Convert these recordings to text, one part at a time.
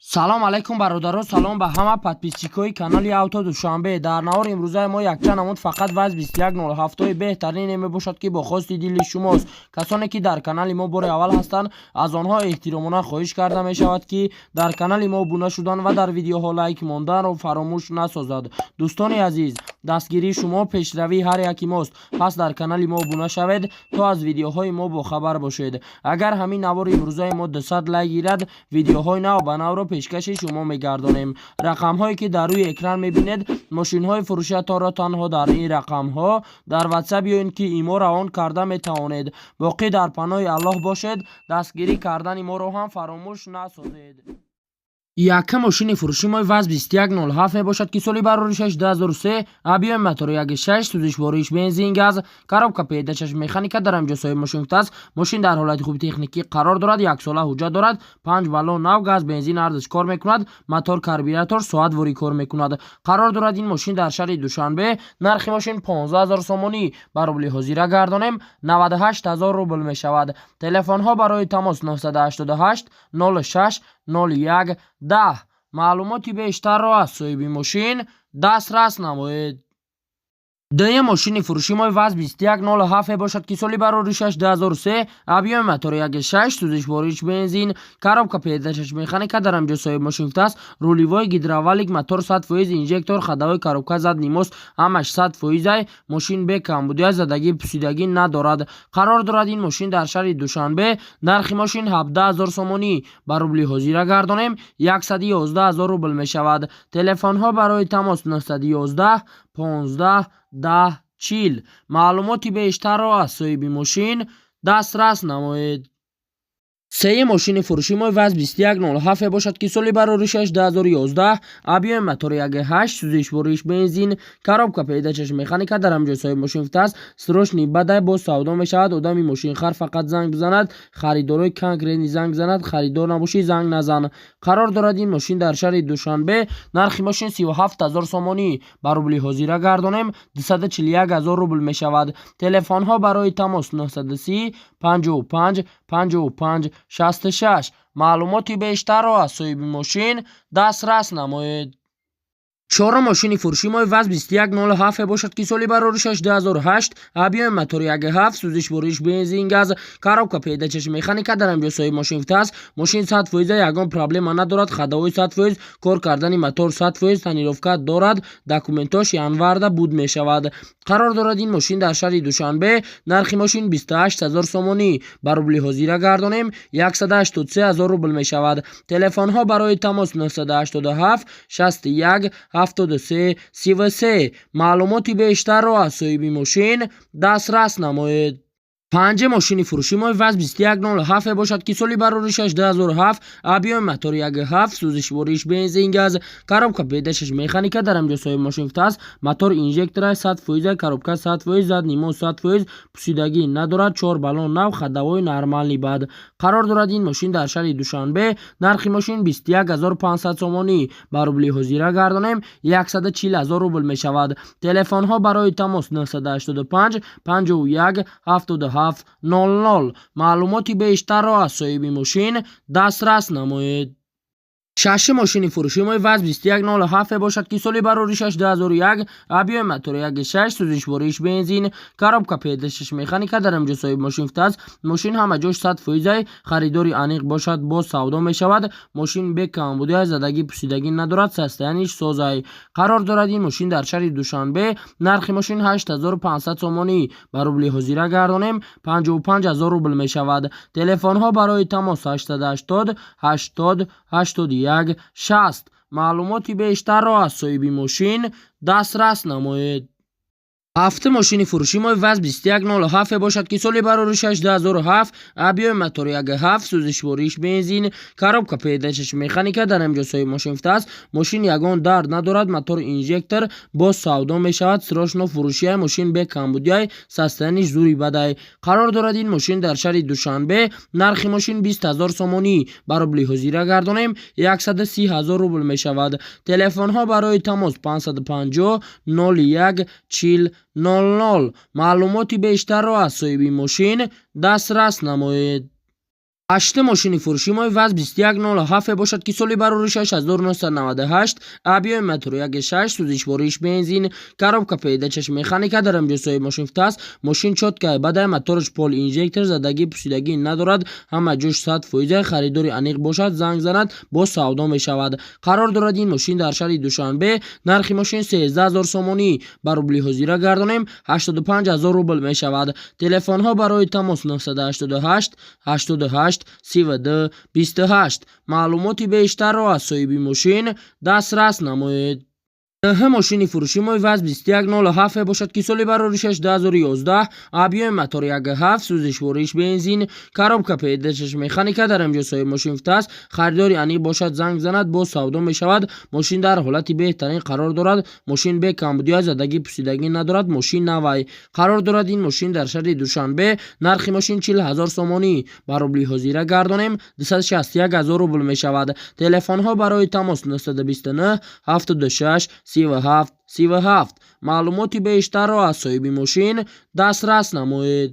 Салом алайкум, бародаро, салом ба ҳама подписчикои канали Авто Душанбе. Дар навори имрӯзаи мо якчанд намуд фақат ВАЗ 2107 беҳтарине мебошад, ки бо хости дили шумост. Касоне ки дар канали мо бори аввал ҳастанд, аз онҳо эҳтиромона хоҳиш карда мешавад, ки дар канали мо обуна шудан ва дар видеоҳо лайк монданро фаромӯш насозад. Дӯстони азиз, дастгирии шумо пешравии ҳар яки мост, пас дар канали мо обуна шавед, то аз видеоҳои мо бохабар бошед. Агар ҳамин навори имрӯзаи мо 200 лайк гирад, видеоҳои нав ба навро пешкаши шумо мегардонем. Рақамҳое ки дар рӯи экран мебинед, мошинҳои фурӯшиятонро танҳо дар ин рақамҳо дар Ватсап ё ин ки ИМО равон карда метавонед. Боқӣ дар паноҳи Аллоҳ бошед, дастгирӣ кардани моро ҳам фаромӯш насозед. Якум мошини фурӯши мо ВАЗ 2107 мебошад, ки соли бароришаш 2003, объёми мотори 1.6, сӯзишвориш бензин, газ, коробка передач механика. Дар ҳамҷо соҳиби мошин гуфтааст, мошин дар ҳолати хуби техникӣ қарор дорад, яксола ҳуҷҷат дорад, панҷ баллон нав, газ, бензин ҳардуш кор мекунад, мотор, карбюратор соатворӣ кор мекунад. Қарор дорад ин мошин дар шаҳри Душанбе. Нархи мошин 15 0 сомонӣ, ба рубли ҳозира гардонем, 98 0 рубл мешавад. Телефонҳо барои тамос 988 06 01 10. Маълумоти бештарро аз соҳиби мошин дастрас намоед. Дуюм мошини фурӯши мо ВАЗ 2107 мебошад, ки соли бароришаш 2003, объёми мотори 1.6, сӯзишвориш бензин, коробка передач механика. Дар ҳамҷо соҳиби мошин гуфтааст, рулевой гидравлик, мотор 100%, инжектор, ходовой коробка, задний мост ҳамаш 100%-ай. Мошин бе камбудия, задагӣ, пусидагӣ надорад. Қарор дорад ин мошин дар шаҳри Душанбе. Нархи мошин 17 0 сомонӣ, ба рубли ҳозира гардонем, 111 0 рубл мешавад. Телефонҳо барои тамос 911 15 10 40. Маълумоти бештарро аз соҳиби мошин дастрас намоед. Сеюм мошини фурӯши мо ВАЗ 2107 мебошад, ки соли бароришаш 2011, объёми мотори 1.8, сӯзишвориш бензин, коробка передач механика. Дар ҳамҷои соҳиби мошин гуфтааст, срочный бадай, боз савдо мешавад. Одами мошинхар фақат занг бизанад, харидорои конкретный занг бизанад, харидор набошӣ, занг назан. Қарор дорад ин мошин дар шаҳри Душанбе. Нархи мошин 37 0 сомонӣ, ба рубли ҳозира гардонем, 241 0 рубл мешавад. Телефонҳо барои тамос 930 55 55 66. Маълумоти бештарро аз соҳиби мошин дастрас намоед. Чорум мошини фурӯши мо ВАЗ 2107 мебошад, ки соли бароришаш 2008, объёми мотори 1.7, сӯзишвориш бензин, газ, коробка передач механика. Дар ҳамҷои соҳиби мошин гуфтааст, мошин 100%, ягон проблема надорад, ходовой 100%, кор кардани мотор 100%, тонировка дорад, документош январда буд мешавад. Қарор дорад ин мошин дар шаҳри Душанбе. Нархи мошин 28 0 сомонӣ, ба рубли ҳозира гардонем, 183 0 рубл мешавад. Телефонҳо барои тамос 987 61 73 33. Маълумоти бештарро аз соҳиби мошин дастрас намоед. Панҷум мошини фурӯши мо ВАЗ 2107 мебошад, ки соли бароришаш 2007, объёми мотори 1.7, сӯзишвориш бензин, газ, коробка передач механика. Дар ҳамҷои соҳиби мошин гуфтааст, мотор инжектора 100%, коробка 100%, задний мост 100%, пусидагӣ надорад, чор баллон нав, ходовой нормальный бад. Қарор дорад ин мошин дар шаҳри Душанбе. Нархи мошин 21 500 сомонӣ, ба рубли ҳозира гардонем, 140 0 рубл мешавад. Телефонҳо барои тамос 985 51 77 00. Маълумоти бештарро аз соҳиби мошин дастрас намоед. Шашум мошини фурӯши мо ВАЗ 2107 мебошад, ки соли бароришаш 2001, объёми мотори 1.6, сӯзишвориш бензин, коробка передач механика. Дар ҳамҷо соҳиби мошин гуфтааст, мошин ҳама ҷош 100%, харидори аниқ бошад, боз савдо мешавад. Мошин бе камбудия, задагӣ, пусидагӣ надорад, состояниш созай. Қарор дорад ин мошин дар шаҳри Душанбе. Нархи мошин 8500 сомонӣ, ба рубли ҳозира гардонем, 55 0 рубл мешавад. Телефонҳо барои тамос 880 80 81 60. Маълумоти бештарро аз соҳиби мошин дастрас намоед. Ҳафтум мошини фурӯши мо ВАЗ 2107 мебошад, ки соли бароришаш 2007, объёми мотори 1.7, сӯзишвориш бензин, коробка передач механика. Дар ҳамҷо соҳиби мошин гуфтааст, мошин ягон дард надорад, мотор, инжектор, боз савдо мешавад, срочно фурӯшияй. Мошин бе камбудияй, состояниш зури бадай. Қарор дорад ин мошин дар шаҳри Душанбе. Нархи мошин 20 0 сомонӣ, ба рубли ҳозира гардонем, 130 0 рубл мешавад. Телефонҳо барои тамос 550 01 40 00. Маълумоти бештарро аз соҳиби мошин дастрас намоед. Ҳаштум мошини фурӯши мо ВАЗ 2107 бошад, ки соли бароришаш 1998, объёми мотори 1,6, сӯзишвориш бензин, коробка передачаш механика, дар инҷо соҳиби мошин гуфтааст: мошин чёткая, бадай, мотораш пол инжектор, задагӣ пусидагӣ надорад, ҳама ҷош 100%. Харидори аниқ бошад, занг занад, боз савдо мешавад. Қарор дорад ин мошин дар шаҳри Душанбе. Нархи мошин 13 000 сомонӣ, ба рубли ҳозира гардонем, 85 000 рубл мешавад. Телефонҳо барои тамос 988 88 32 28. Маълумоти бештарро аз соҳиби мошин дастрас намоед. Нӯҳум мошини фурӯши мо ВАЗ 2107 бошад, ки соли бароришаш 2011, объёми мотор 1,7, сӯзишвориш бензин, коробка передачаш механика, дар инҷо соҳиби мошин гуфтааст: харидори аниқ бошад, занг занад, боз савдо мешавад. Мошин дар ҳолати беҳтарин қарор дорад, мошин бе камбудият, задагӣ пусидагӣ надорад, мошин навай. Қарор дорад ин мошин дар шаҳри Душанбе. Нархи мошин 40 000 сомонӣ, ба рубли ҳозира гардонем, 261 000 рубл мешавад. Телефонҳо барои тамос 929 76 37 37. Маълумоти бештарро аз соҳиби мошин дастрас намоед.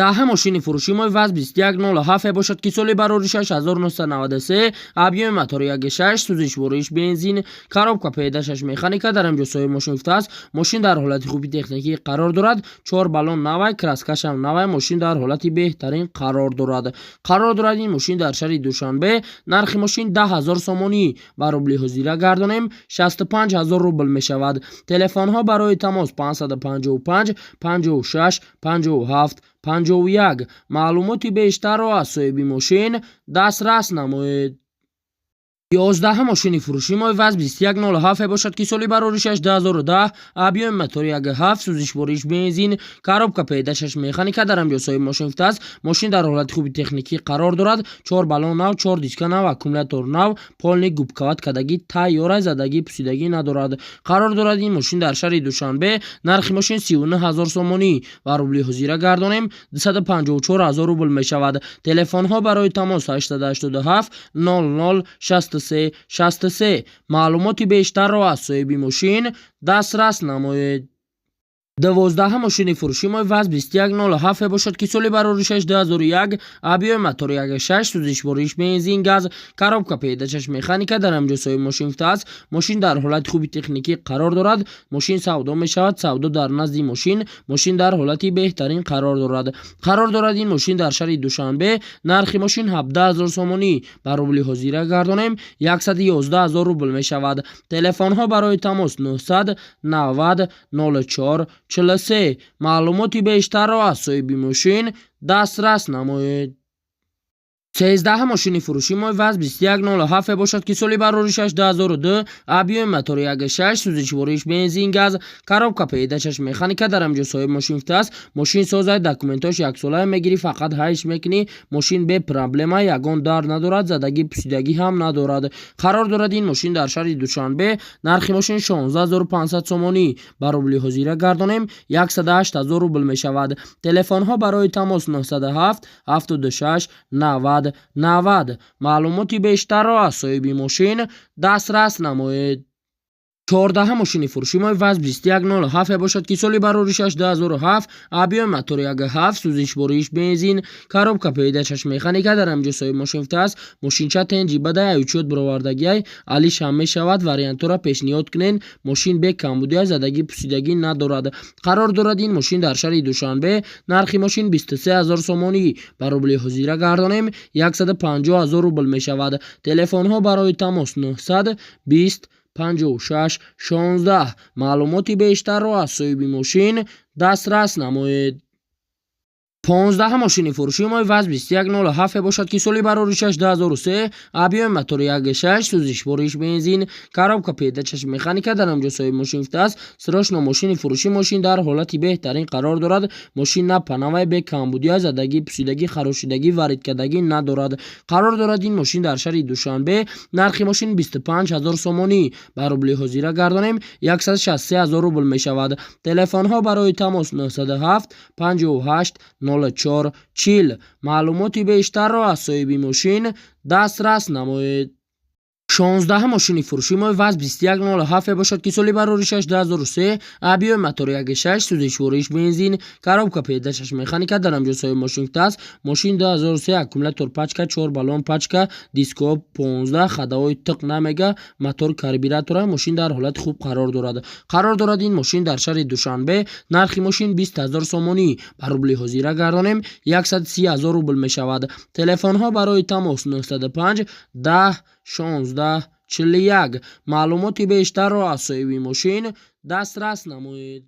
Даҳум мошини фурӯши мо ВАЗ 2107 бошад, ки соли бароришаш 1993, объёми мотори 1,6, сӯзишвориш бензин, коробка передачаш механика, дар инҷо соҳиби мошин гуфтааст: мошин дар ҳолати хуби техникӣ қарор дорад, чор баллон навай, краскашам навай, мошин дар ҳолати беҳтарин қарор дорад. Қарор дорад ин мошин дар шаҳри Душанбе. Нархи мошин 10 000 сомонӣ, ба рубли ҳозира гардонем, 65 000 рубл мешавад. Телефонҳо барои тамос 555 56 57 51. Маълумоти бештарро аз соҳиби мошин дастрас намоед. 11-ум мошини фурӯши мо ВАЗ 2107 бошад, ки соли бароришаш 2010, объёми мотори 1,7, сӯзишвориш бензин, коробка передачаш механика, дар инҷо соҳиби мошин гуфтааст: мошин дар ҳолати хуби техникӣ қарор дорад, чор баллон нав, чор диска нав, аккумулятор нав, полный губковать кардагӣ тайёра, задагӣ пусидагӣ надорад. Қарор дорад ин мошин дар шаҳри Душанбе. Нархи мошин 39 000 сомонӣ, ба рубли ҳозира гардонем, 254 000 рубл мешавад. Телефонҳо барои тамос 887 00 63 63. Маълумоти бештарро аз соҳиби мошин дастрас намоед. 12-ум мошини фурӯши мо ВАЗ 2107 бошад, ки соли бароришаш 2001, объёми мотори 1,6, сӯзишвориш бензин, газ, коробка передачаш механика, дар инҷо соҳиби мошин гуфтааст: мошин дар ҳолати хуби техникӣ қарор дорад, мошин савдо мешавад, савдо дар назди мошин, мошин дар ҳолати беҳтарин қарор дорад. Қарор дорад ин мошин дар шаҳри Душанбе. Нархи мошин 17 000 сомонӣ, ба рубли ҳозира гардонем, 111 000 рубл мешавад. Телефонҳо барои тамос 900 90 04 43. Маълумоти бештарро аз соҳиби мошин дастрас намоед. 13-ум мошини фурӯши мо ВАЗ 2107 бошад, ки соли бароришаш 2002, объёми мотори 1,6, сӯзишвориш бензин, газ, коробка передачаш механика, дар инҷо соҳиби мошин гуфтааст: мошин созай, документош яксола мегирӣ, фақат ҳайш мекунӣ, мошин бе проблема, ягон дар надорад, задагӣ пусидагӣ ҳам надорад. Қарор дорад ин мошин дар шаҳри Душанбе. Нархи мошин 16 500 сомонӣ, ба рубли ҳозира гардонем, 108 000 рубл мешавад. Телефонҳо барои тамос 907 76 90 90. Маълумоти бештарро аз соҳиби мошин дастрас намоед. 14-ум мошини фурӯши мо ВАЗ 2107 бошад, ки соли бароришаш 2007, объёми мотори 1,7, сӯзишвориш бензин, коробка передачаш механика, дар инҷо соҳиби мошин гуфтааст: мошинча тенҷи бадай, аючёт баровардагиай, алишам мешавад, вариантҳоро пешниҳод кунед, мошин бе камбудия, задагӣ пусидагӣ надорад. Қарор дорад ин мошин дар шаҳри Душанбе. Нархи мошин 23 000 сомонӣ, ба рубли ҳозира гардонем, 150 000 рубл мешавад. Телефонҳо барои тамос 900 20 56 16. Маълумоти бештарро аз соҳиби мошин дастрас намоед. 15-ум мошини фурӯши мо ВАЗ 2107 бошад, ки соли бароришаш 2003, объёми мотори 1,6, сӯзишвориш бензин, коробка передачаш механика, дар инҷо соҳиби мошин гуфтааст: срочно мошини фурӯшӣ, мошин дар ҳолати беҳтарин қарор дорад, мошин на панавай, бе камбудия, задагӣ пусидагӣ, харошидагӣ, варидкардагӣ надорад. Қарор дорад ин мошин дар шаҳри Душанбе. Нархи мошин 25 000 сомонӣ, ба рубли ҳозира гардонем, 163 000 рубл мешавад. Телефонҳо барои тамос 907 58 04 40. Маълумоти бештарро аз соҳиби мошин дастрас намоед. 16-ум мошини фурӯши мо ВАЗ 2107 бошад, ки соли бароришаш 2003, объёми мотори 1.6, сӯзишвориш бензин, коробка передачаш механика. Дар ҳамҷо соҳиби мошин аст. Мошин 2003, аккумулятор пачка, 4 баллон пачка, диско 15, ходовой тиқ намега, мотор карбюратора. Мошин дар ҳолати хуб қарор дорад. Қарор дорад ин мошин дар шаҳри Душанбе. Нархи мошин 20 000 сомонӣ, ба рубли ҳозира гардонем, 130 000 рубл мешавад. Телефонҳо барои тамос 905 10 16 41. Маълумоти бештарро аз соҳиби мошин дастрас намоед.